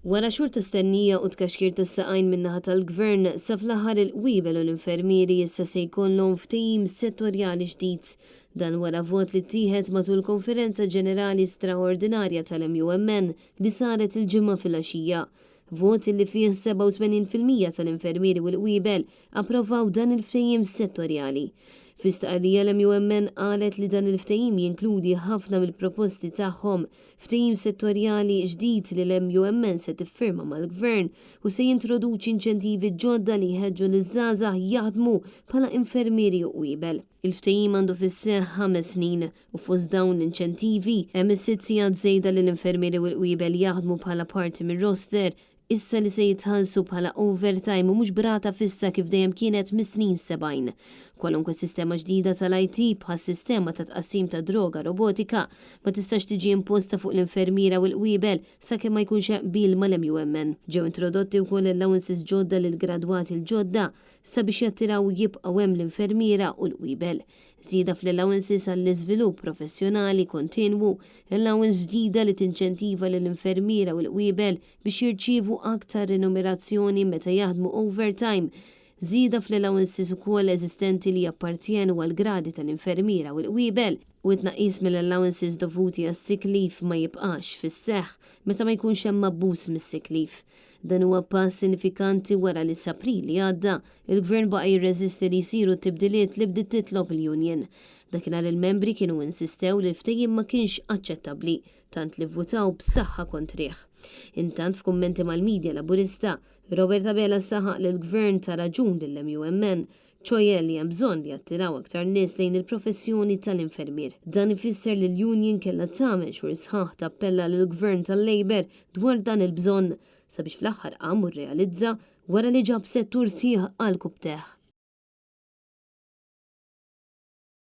Wara xhur ta' stennija u tkaxkir tas-saqajn min-naħa tal-Gvern, sa fl-aħħar il-qwiebel u l-infermieri issa se jkollhom ftehim settorjali ġdid. Dan wara vot li ttieħed matul konferenza ġenerali straordinarja tal-MUMN li saret il-Ġimgħa filgħaxija. Vot li fih 87% tal-infermieri u l-qwiebel approvaw dan il-ftehim settorjali. Fi stqarrija l-MUMN qalet li dan il-ftehim jinkludi ħafna mill-proposti tagħhom, ftehim settorjali ġdid li l-MUMN se tiffirma mal-Gvern u se jintroduċi inċentivi ġodda li jħeġġu liż-żgħażagħ jaħdmu bħala infermieri u qwiebel. Il-ftehim għandu fis-seħħ ħames snin u fost dawn l-inċentivi hemm is-sitt sigħat żejda li l-infermieri u l-qwiebel jaħdmu bħala parti mir-roster issa li se jitħallsu bħala overtime u mhux b'rata fissa kif dejjem kienet mis-snin 70. Kwalunkwe sistema ġdida tal-IT, bħas-sistema ta' tqassim ta' droga robotika, ma tistax tiġi imposta fuq l-infermiera u l-qwiebel sakemm ma jkunx hemm qbil mal-MUMN. Ġew introdotti wkoll allowances ġodda lill-gradwati l-ġodda sabiex jattiraw u jibqgħu hemm l-infermiera u l-qwiebel. Żieda fl-allowances għall-iżvilupp professjonali kontinwu, allowance ġdida li tinċentiva lill-infermiera u l-qwiebel biex jirċievu aktar renumerazzjoni meta jaħdmu overtime, żieda fl-allowances ukoll eżistenti li jappartjenu għall-gradi tal-infermiera u l-qwiebel, u t-tnaqqis mill-allowances dovuti għas-sick leave ma jibqax fis-seħħ meta ma jkunx hemm abbuż mis-sick leave. Dan huwa pass sinifikanti wara li s'April li għadda, il-Gvern baqa' jirreżisti li jsiru t-tibdiliet li bdiet titlob il-union. Dakinhar il-membri kienu insistew li l-ftehim ma kienx aċċettabbli, tant li vvutaw b'saħħa kontrih. Intant f'kummenti mal-media Laburista, Robert Abela saħaq li l-Gvern ta raġun lill-MUMN ċoe li hemm bżonn li jattiraw aktar nies lejn il-professjoni tal-infermier. Dan ifisser li l-union kellha tagħmel xhur sħaħ tappella lill-Gvern tal-Labour dwar dan il-bżonn sabiex fl-aħħar qam u rrealizza wara li ġab settur sħiħ għal kubteh.